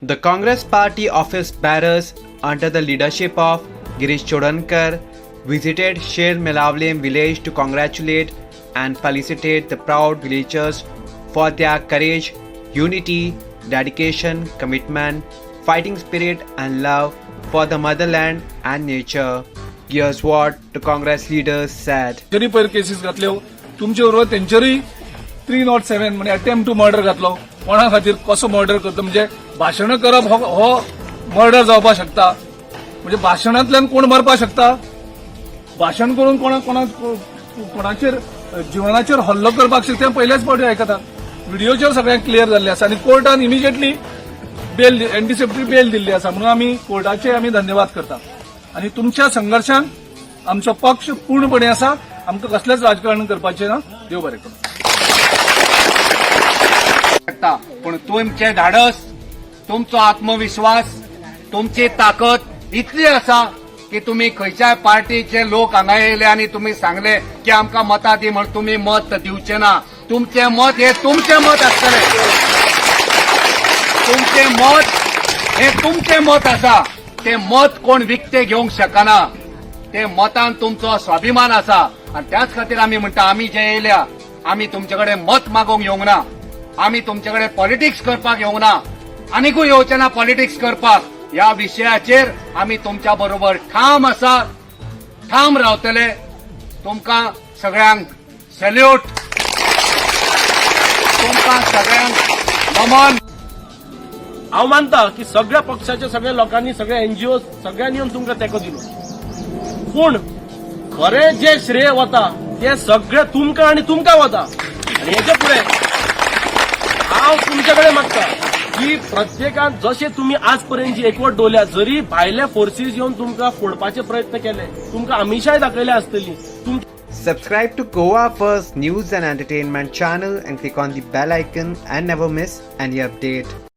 The Congress party office bearers under the leadership of Girish Chodankar visited Sher Melaulim village to congratulate and felicitate the proud villagers for their courage, unity, dedication, commitment, fighting spirit and love for the motherland and nature. Here's what the Congress leaders said. जरी पयर cases घातल्यो तुमचे बरोबर तेंचेरूय 307 म्हणजे attempt two murder घातलो. कोणा खातीर, कसो मर्डर करता? म्हणजे भाशणां करप हो मर्डर जावपाक शकता? म्हणजे भाशणांतल्यान कोण मरपाक शकता? भाशण करून कोणा कोणा कोणाचेर जिवनाचेर हल्लो करपाक शकता तें पयल्याच फावटी आयकता. व्हिडिओचेर सगळ्यांक क्लियर जाल्लें आसा आनी कोर्टान इमिजिएटली बेल, एंटिसिपेटरी बेल दिल्ली आसा, म्हणून आमी कोर्टाचे आमी धन्यवाद करता. आनी तुमच्या संघर्शान आमचो पक्ष पूर्णपणे आसा. आमकां कसलेंच राजकारण करपाचें ना. देव बरें करूं. शकता, पूण तुमचें धाडस, तुमचो आत्मविश्वास, तुमची ताकद इतली आसा की तुमी खंयच्याय पार्टीचे लोक हांगा येयले आनी तुमी सांगले की आमकां मतां दी म्हण तुमी मत दिवचे ना. तुमचें मत हें तुमचें मत आसतलें. तुमचें मत हें तुमचें मत आसा. तें मत कोण विकतें घेवंक शकना. ते मतान तुमचो स्वाभिमान आसा आनी त्याच खातीर आमी म्हणटा, आमी जे येयल्या, आमी तुमचे कडेन मत मागूंक येवंक ना. आमी तुमचे कडेन पॉलिटिक्स करपाक येवंक ना, आनिकूय येवचे ना पॉलिटिक्स करपाक. ह्या विशयाचेर आमी तुमच्या बरोबर ठाम आसा, ठाम रावतले. तुमकां सगळ्यांक सॅल्यूट, तुमकां सगळ्यांक नमन. हांव मानता की सगळ्या पक्षाच्या सगळ्या लोकांनी, सगळ्या एनजीओ, सगळ्यांनी येवन तुमकां तेंको दिलो, पूण खरें जे श्रेय वता ते सगळें तुमकां आनी तुमकां वता. आनी हेच्या फुडें हांव तुमचे कडेन मागता की प्रत्येकान जशे तुमी आज पर्यंत जी एकवट दवरल्या, जरी भायले फोर्सीस येवन तुमकां फोडपाचे प्रयत्न केले, तुमकां आमिशाय दाखयल्या आसतली तुम Subscribe to Goa First News and Entertainment channel and click on the bell icon and never miss any update.